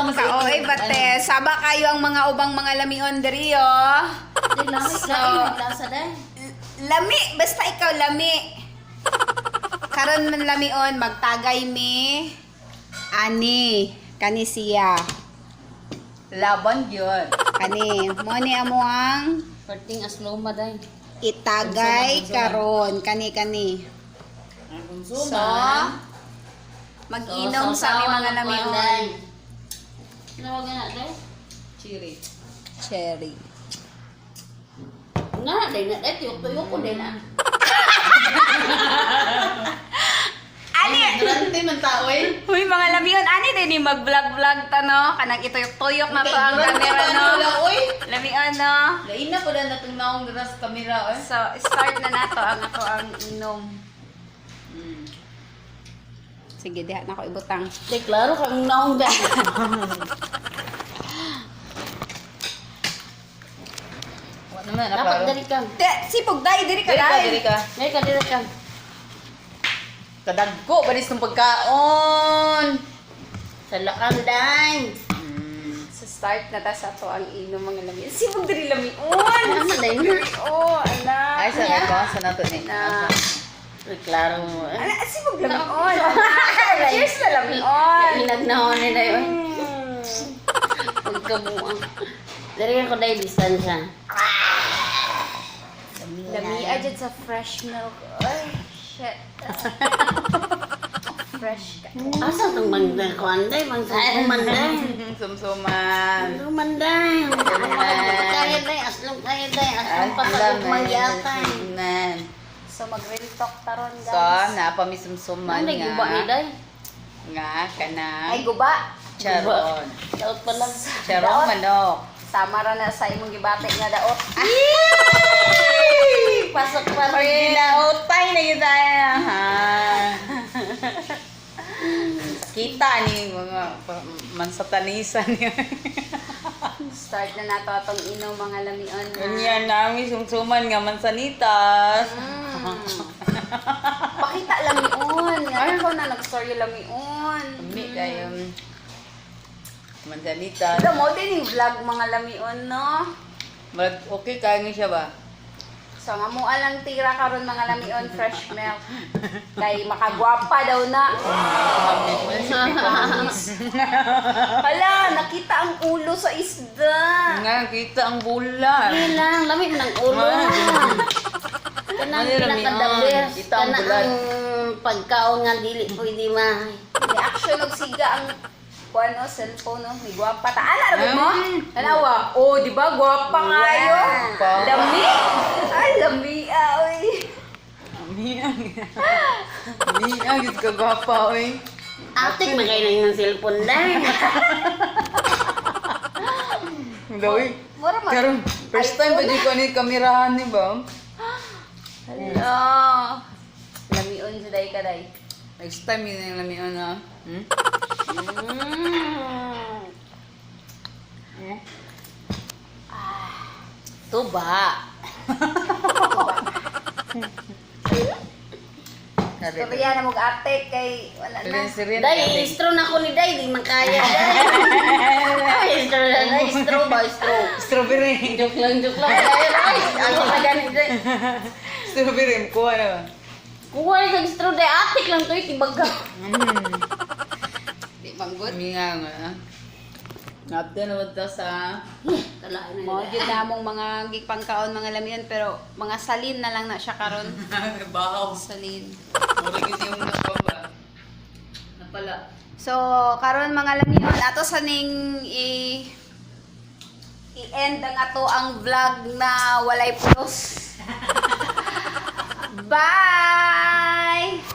Kaoy bate. Saba kayo ang mga ubang mga lamion diri oh. Di lami, So, lain lasa day. Lami, basta ikaw lami. Karon man lamion, magtagay mi. Ani, kani siya. Laban yun. Kani, mo ni amo ang Perting asloma day. itagay karon kani kani. So, mag-inom sa aming mga lamion. Tawag na day. Chiri. Cherry. Nga day na day tuyok-tuyok ko day na. Ani, Grande man tao eh. huy mga lamion, ani din ni mag-vlog-vlog ta no? Kanang ituyok-tuyok na to ang camera no. Oy. Lamion no. Lain na pala natong naong dira sa kamera oy. So, start na nato ang ako ang inom. Sige, diha na ako ibutang. Day klaro kang naong day. Wa naman na Dapat klaro. dali ka. De, sipog dai diri ka Diri ka, dai. diri ka. Dali ka, dali ka. Kadagko balis ng pagkaon. Sa lakang day. So start na ta sa ato ang inom mga lamion. Sipog diri lamion. Ano day na? Oh, ala. Ay sa ko sa nato ni. Na. Uy, klaro mo. eh. Ala, sipog lamion. Cheers na lamion. Inag na ako ni day. oy. Pagkabuang. Dali ko day distansya. Lamia jud sa fresh milk. Ay, shit. Fresh ka. Asa tong bangda kuan day, bangsa manday. Sumsuman. Lumanday. Kaya day, aslong kaya day, aslong pasagok mangyatay. Man. So mag-real talk taron, So, guys. napamisumsuman Ano nga. guba ni day? Nga kana. Ay, guba. Charon. Daot pa lang. Charon manok. Sama ra na sa imong gibati nga daot. Pasok pa rin. Pagkilautay na yun tayo. Ha. Kita ni mga mansatanisan niya. Start na nato atong inom mga lamion. Ha? Ganyan nami sumsuman nga mansanitas. Pakita lamion. Nga ikaw na nag-story lamion. Ami kayo. Mansanitas. Alam mo din yung vlog mga lamion, no? Mag okay kayo ni siya ba? So, nga mo alang tira karon mga lamion fresh milk. Kay makagwapa daw na. Hala, nakita ang ulo sa isda. Nga kita ang bulan. Hindi lang, lamig ng ulo. Kanang Ano yung pinakadabes, Kita ang kanang bulan. pagkaon nga dili pwede ma. Reaction og siga ang kuan no, cellphone no, may gwapa ta. Ala ra ba mo? Tanawa. Oh, di ba gwapa kayo? Gwapa. Lami. Ay, lami ah, oy. Ami ang. Ami ang gid ka gwapa oy. Atik man kayo ng cellphone dahil. Dawi. Mura man. Karon first time ba di ko ani kamerahan ni ba? Hala. Lamion sa day ka day. Next time yun yung lamion na. Hmm? Tuba. Storya na mog ate kay wala na. Day, istro na ko ni Day, di man kaya. Day, istro na, day, istro ba, istro. Strawberry. Joke lang, joke lang. Day, ay, ano ka ganit, day. Strawberry. Kuha na ba? Kuha yung istro, day, atik lang to, itibag ka. Di manggod. Kami nga nga. Napda na ba sa... Kalain na Mo jud na among mga gipangkaon mga lamion pero mga salin na lang na siya karon. Bahaw. Salin. Mura gid yung nakuha ba? Napala. So, karon mga lamion, ato sa ning i i-end ang ato ang vlog na walay pulos. Bye!